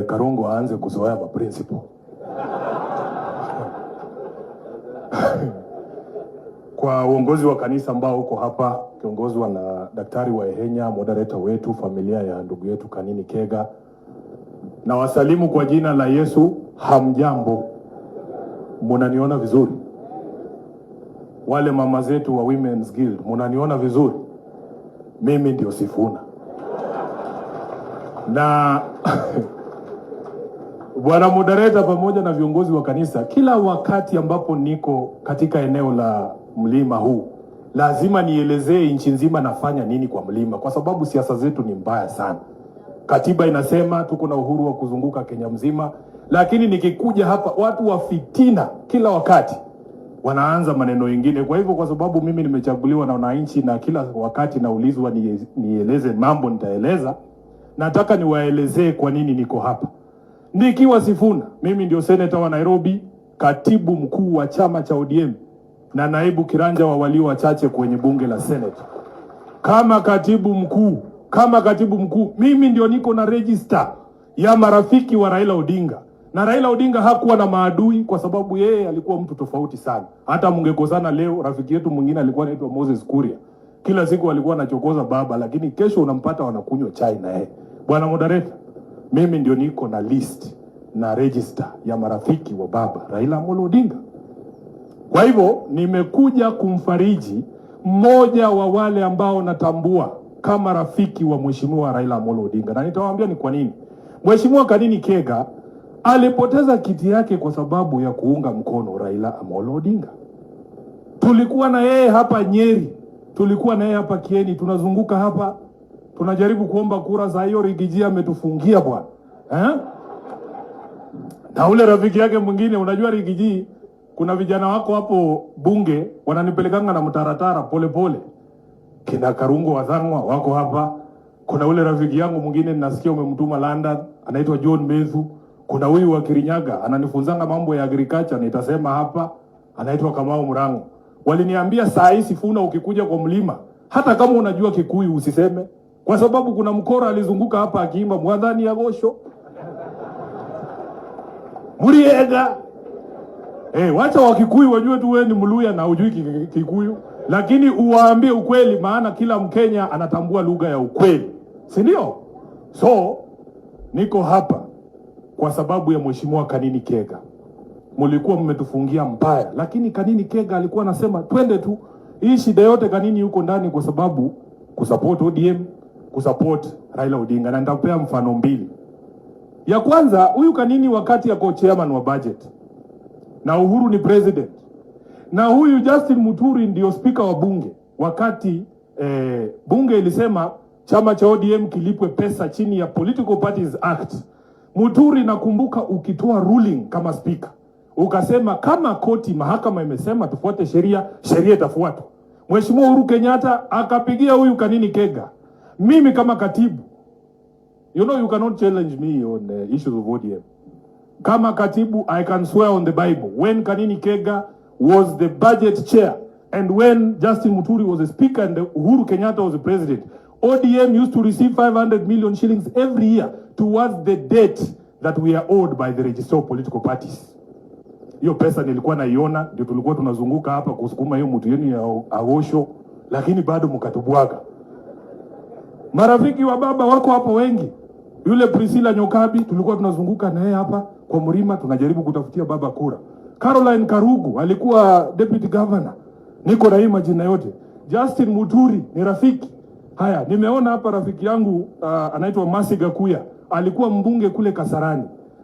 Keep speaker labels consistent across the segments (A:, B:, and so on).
A: Karungo aanze kuzoea ma principle. Kwa uongozi wa kanisa ambao uko hapa ukiongozwa na Daktari wa Ehenya, moderator wetu, familia ya ndugu yetu Kanini Kega, na wasalimu kwa jina la Yesu. Hamjambo? Munaniona vizuri? Wale mama zetu wa Women's Guild, munaniona vizuri? Mimi ndio Sifuna na bwana moderator pamoja na viongozi wa kanisa, kila wakati ambapo niko katika eneo la mlima huu lazima nielezee nchi nzima nafanya nini kwa mlima, kwa sababu siasa zetu ni mbaya sana. Katiba inasema tuko na uhuru wa kuzunguka Kenya mzima, lakini nikikuja hapa watu wa fitina kila wakati wanaanza maneno mengine. Kwa hivyo, kwa sababu mimi nimechaguliwa na wananchi na kila wakati naulizwa nieleze mambo, nitaeleza. Nataka niwaelezee kwa nini niko hapa. Nikiwa Sifuna, mimi ndio seneta wa Nairobi, katibu mkuu wa chama cha ODM na naibu kiranja wa walio wachache kwenye bunge la Senate. Kama katibu mkuu, mimi ndio niko na register ya marafiki wa Raila Odinga. Na Raila Odinga hakuwa na maadui kwa sababu yeye alikuwa mtu tofauti sana. Hata mungekosana leo, rafiki yetu mwingine alikuwa anaitwa Moses Kuria. Kila siku alikuwa anachokoza baba, lakini kesho unampata wanakunywa chai na yeye. Bwana moderator, mimi ndio niko na list na register ya marafiki wa baba Raila Amolo Odinga. Kwa hivyo nimekuja kumfariji mmoja wa wale ambao natambua kama rafiki wa Mheshimiwa Raila Amolo Odinga, na nitawaambia ni kwa nini. Mheshimiwa Kanini Kega alipoteza kiti yake kwa sababu ya kuunga mkono Raila Amolo Odinga. Tulikuwa na yeye hapa Nyeri, tulikuwa na yeye hapa Kieni, tunazunguka hapa tunajaribu kuomba kura za hiyo Riggy G ametufungia bwana, eh? Na ule rafiki yake mwingine, unajua Riggy G, kuna vijana wako hapo bunge wananipelekanga na mtaratara polepole, kina Karungo Wathang'wa wako hapa. Kuna ule rafiki yangu mwingine ninasikia umemtuma London, anaitwa John Methu. Kuna huyu wa Kirinyaga ananifunzanga mambo ya agriculture, nitasema hapa, anaitwa Kamau Murango. Waliniambia saa hii Sifuna, ukikuja kwa mlima, hata kama unajua Kikuyu usiseme, kwa sababu kuna mkora alizunguka hapa akiimba mwadhani ya gosho Muriega. Wacha Wakikuyu wajue tu wewe ni Mluya na hujui Kikuyu, lakini uwaambie ukweli, maana kila Mkenya anatambua lugha ya ukweli, si ndio? So niko hapa kwa sababu ya Mheshimiwa Kanini Kega. Mulikuwa mmetufungia mbaya, lakini Kanini Kega alikuwa anasema twende tu. Hii shida yote Kanini yuko ndani kwa sababu kusupport ODM, kusupport Raila Odinga, na nitakupea mfano mbili. Ya kwanza, huyu Kanini wakati yako chairman wa budget na Uhuru ni president na huyu Justin Muturi ndio spika wa bunge, wakati bunge ilisema chama cha ODM kilipwe pesa chini ya Political Parties Act. Muturi, nakumbuka ukitoa ruling kama spika ukasema kama koti mahakama imesema tufuate sheria, sheria itafuatwa. Mheshimiwa Uhuru Kenyatta akapigia huyu Kanini Kega, mimi kama katibu, you know you cannot challenge me on issues of ODM. Kama katibu, I can swear on the Bible. When Kanini Kega was the budget chair and when Justin Muturi was the speaker and Uhuru Kenyatta was the president, ODM used to receive 500 million shillings every year towards the debt that we are owed by the registrar of political parties. Hiyo pesa nilikuwa naiona, ndio tulikuwa tunazunguka hapa kusukuma hiyo mtu yenu ya Agosho, lakini bado mkatubwaga. Marafiki wa baba wako hapo wengi. Yule Priscilla Nyokabi tulikuwa tunazunguka na yeye hapa kwa mlima tunajaribu kutafutia baba kura. Caroline Karugu alikuwa deputy governor. Niko na hii majina yote. Justin Muturi ni rafiki. Haya, nimeona hapa rafiki yangu anaitwa Masi Gakuya, alikuwa mbunge kule Kasarani.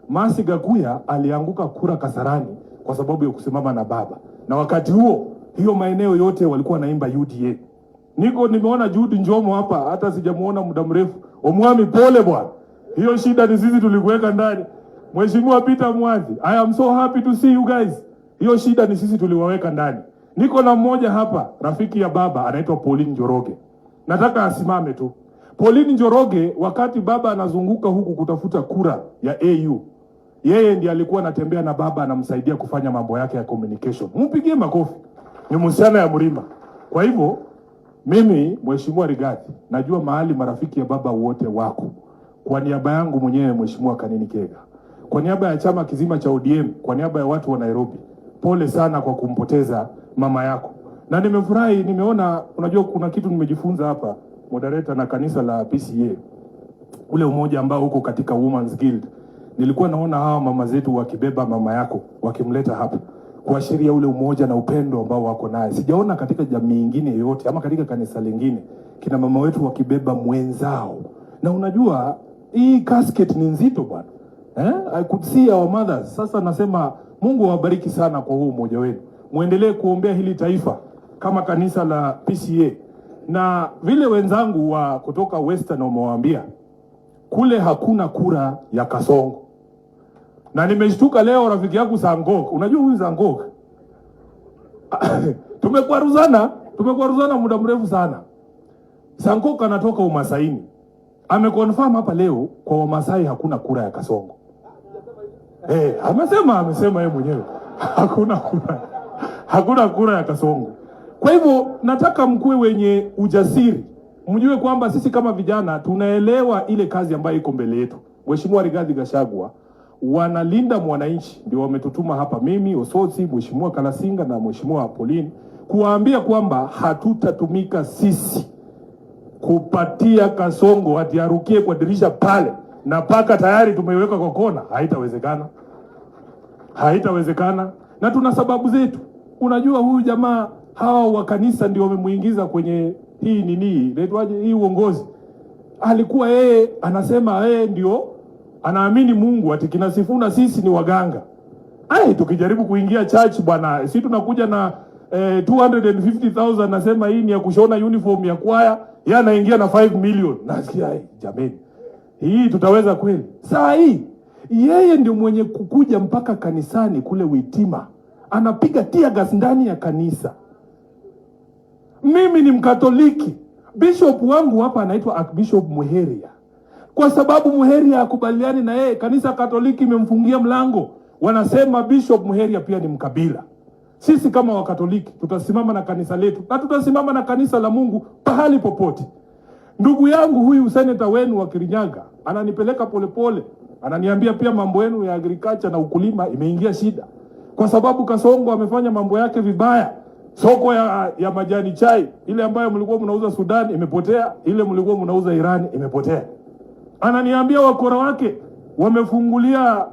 A: Masi Gakuya alianguka kura Kasarani kwa sababu ya kusimama na baba, na wakati huo hiyo maeneo yote walikuwa naimba UDA. Niko nimeona Jude Njomo hapa, hata sijamuona muda mrefu. Omwami, pole bwana, hiyo shida ni sisi tulikuweka ndani. Mheshimiwa Peter Mwathi, I am so happy to see you guys. Hiyo shida ni sisi tuliwaweka ndani. Niko na mmoja hapa, rafiki ya baba anaitwa Pauline Njoroge. Nataka asimame tu. Pauline Njoroge, wakati baba anazunguka huku kutafuta kura ya AU, yeye ndiye alikuwa anatembea na baba anamsaidia kufanya mambo yake ya communication. Mpigie makofi. Ni msichana ya Mlima. Kwa hivyo mimi Mheshimiwa Rigathi, najua mahali marafiki ya baba wote wako. Kwa Kwa niaba yangu mwenyewe Mheshimiwa Kanini Kega, kwa niaba ya chama kizima cha ODM, kwa niaba ya watu wa Nairobi, pole sana kwa kumpoteza mama yako. Na nimefurahi, nimeona, unajua kuna kitu nimejifunza hapa, moderator, na kanisa la PCEA, ule umoja ambao uko katika Women's Guild. Nilikuwa naona hawa mama zetu wakibeba mama yako wakimleta hapa kuashiria ule umoja na upendo ambao wako naye. Sijaona katika jamii ingine yoyote ama katika kanisa lingine kina mama wetu wakibeba mwenzao. Na unajua hii casket ni nzito bwana. Eh? I could see our mothers. Sasa nasema Mungu awabariki sana kwa huu umoja wenu. Muendelee kuombea hili taifa kama kanisa la PCEA. Na vile wenzangu wa kutoka Western wamewaambia kule hakuna kura ya Kasongo. Na nimeshtuka leo rafiki yangu Sangok. Unajua huyu Sangok? Tumekwaruzana muda mrefu sana. Sangok anatoka Umasaini. Ameconfirm hapa leo kwa Wamasai hakuna kura ya Kasongo. Eh, amesema yeye mwenyewe. Hakuna kura. Hakuna kura ya Kasongo. Kwa hivyo nataka mkuwe wenye ujasiri. Mjue kwamba sisi kama vijana tunaelewa ile kazi ambayo iko mbele yetu. Mheshimiwa Rigathi Gachagua wanalinda mwananchi, ndio wametutuma hapa, mimi Osotsi, Mheshimiwa Kalasinga na Mheshimiwa Pauline, kuwaambia kwamba hatutatumika sisi kupatia Kasongo ati arukie kwa dirisha pale na paka tayari tumeiweka kwa kona. Haitawezekana, haitawezekana, na tuna sababu zetu. Unajua huyu jamaa, hawa wa kanisa ndio wamemuingiza kwenye hii nini inaitwaje hii uongozi. Alikuwa yeye anasema yeye ndio anaamini Mungu, ati kina Sifuna sisi ni waganga. Ai, tukijaribu kuingia church bwana, si tunakuja na 250,000 nasema hii ni ya kushona uniform ya kwaya, yeye anaingia na 5 million. Nasikia jameni, hii tutaweza kweli? Saa hii yeye ndio mwenye kukuja mpaka kanisani kule Witima, anapiga tear gas ndani ya kanisa. Mimi ni Mkatoliki, bishop wangu hapa anaitwa Archbishop Muheria. Kwa sababu Muheria hakubaliani na yeye, kanisa Katoliki imemfungia mlango. Wanasema Bishop Muheria pia ni mkabila. Sisi kama Wakatoliki tutasimama na kanisa letu na tutasimama na kanisa la Mungu pahali popote. Ndugu yangu huyu seneta wenu wa Kirinyaga ananipeleka polepole, ananiambia pia mambo yenu ya agriculture na ukulima imeingia shida, kwa sababu Kasongo amefanya mambo yake vibaya. Soko ya majani chai ile ambayo mlikuwa mnauza Sudan imepotea, ile mlikuwa mnauza Iran imepotea. Ananiambia wakora wake wamefungulia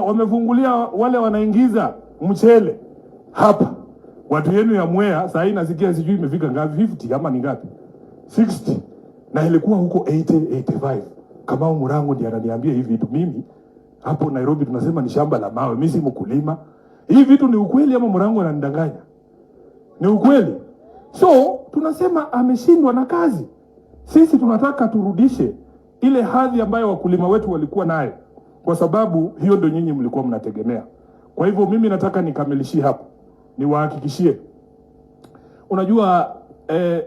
A: wamefungulia wale wanaingiza mchele hapa. Watu yenu ya Mwea saa hii nasikia sijui imefika ngapi, 50 ama ni ngapi, 60, na ilikuwa huko 80 85. Kamau Murango ndiye ananiambia hivi vitu. Mimi hapo Nairobi tunasema ni shamba la mawe, mimi si mkulima. Hii vitu ni ukweli ama Murango ananidanganya? Ni ukweli. So tunasema ameshindwa na kazi. Sisi tunataka turudishe ile hadhi ambayo wakulima wetu walikuwa nayo, kwa sababu hiyo ndio nyinyi mlikuwa mnategemea. Kwa hivyo mimi nataka nikamilishie hapo, niwahakikishie. Unajua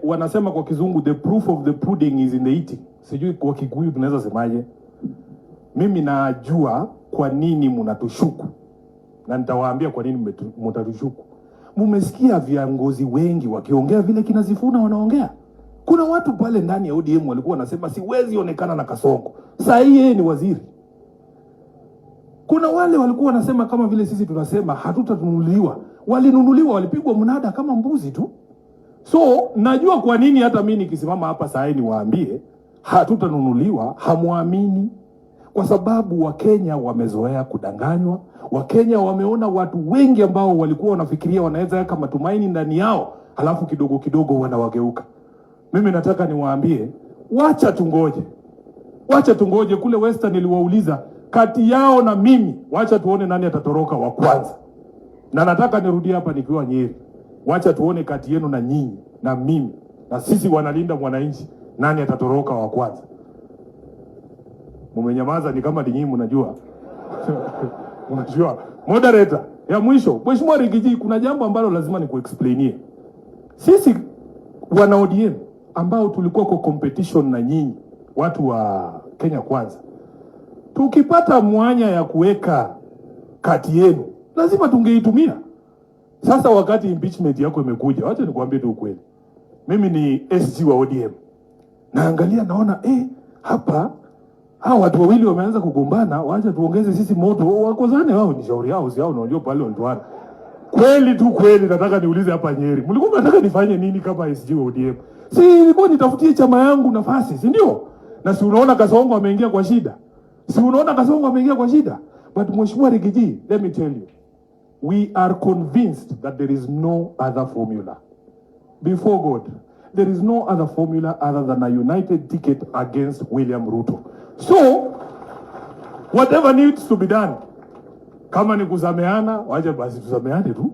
A: wanasema kwa kizungu the proof of the pudding is in the eating. Sijui kwa Kikuyu tunaweza semaje. Mimi najua kwa nini mnatushuku na nitawaambia kwa nini mtatushuku. Mumesikia viongozi wengi wakiongea vile kina Sifuna wanaongea. Kuna watu pale ndani ya ODM walikuwa wanasema siwezi onekana na Kasongo. Saa hii yeye ni waziri. Kuna wale walikuwa wanasema kama vile sisi tunasema hatutanunuliwa. Walinunuliwa, walipigwa mnada kama mbuzi tu. So najua kwa nini hata mimi nikisimama hapa saa hii niwaambie hatutanunuliwa, hamwamini. Kwa sababu Wakenya wamezoea kudanganywa. Wakenya wameona watu wengi ambao walikuwa wanafikiria wanaweza weka matumaini ndani yao, halafu kidogo kidogo wanawageuka. Mimi nataka niwaambie, wacha tungoje, wacha tungoje. Kule Western niliwauliza kati yao na mimi, wacha tuone nani atatoroka wa kwanza. Na nataka nirudie hapa nikiwa Nyeri, wacha tuone kati yenu na nyinyi na mimi na sisi wanalinda mwananchi, nani atatoroka wa kwanza. Mumenyamaza ni kama ni nyinyi mnajua. Unajua moderator ya mwisho, Mheshimiwa Riggy G, kuna jambo ambalo lazima nikuexplainie. Sisi wana ODM ambao tulikuwa kwa competition na nyinyi watu wa Kenya Kwanza, tukipata mwanya ya kuweka kati yenu lazima tungeitumia. Sasa wakati impeachment yako imekuja, wacha nikwambie tu ukweli, mimi ni SG wa ODM, naangalia naona hapa Hao watu wawili wameanza kugombana, wacha tuongeze sisi moto, wakozane wao, ni shauri yao, si hao unajua pale walitoana. Kweli tu kweli, nataka niulize hapa Nyeri, mlikuwa mnataka nifanye nini kama SG wa ODM? Si nilikuwa nitafutie chama yangu nafasi, si ndio? Na si unaona Kasongo ameingia kwa shida, si unaona Kasongo ameingia kwa shida? But Mheshimiwa Riggy G, let me tell you, we are convinced that there is no other formula. Before God, there is no other formula other than a united ticket against William Ruto. So, whatever needs to be done, kama ni kusameana, wacha basi tusameane tu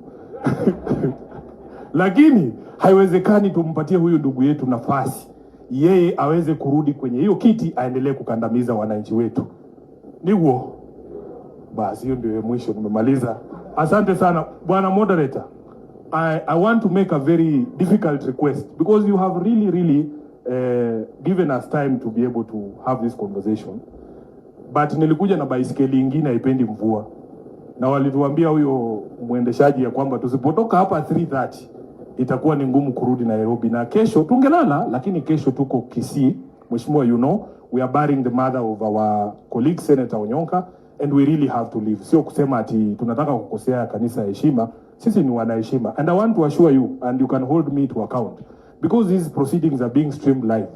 A: lakini haiwezekani tumpatie huyu ndugu yetu nafasi yeye aweze kurudi kwenye hiyo kiti aendelee kukandamiza wananchi wetu. Niguo basi, hiyo ndio mwisho, nimemaliza. Asante sana, bwana moderator. I want to make a very difficult request because you have really really given us time to be able to have this conversation, but nilikuja na baisikeli ingine haipendi mvua, na walituambia huyo mwendeshaji ya kwamba tusipotoka hapa 3:30 itakuwa ni ngumu kurudi Nairobi, na kesho tungelala, lakini kesho tuko Kisii. Mheshimiwa, you know we are burying the mother of our colleague, Senator Onyonka, and we really have to leave. Sio kusema ati tunataka kukosea kanisa heshima, sisi ni wanaheshima, and I want to assure you, and you can hold me to account, because these proceedings are being streamed live.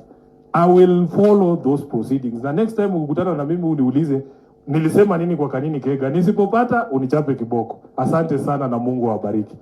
A: I will follow those proceedings. Na next time ukikutana na mimi uniulize nilisema nini kwa Kanini Kega, nisipopata unichape kiboko. Asante sana na Mungu awabariki.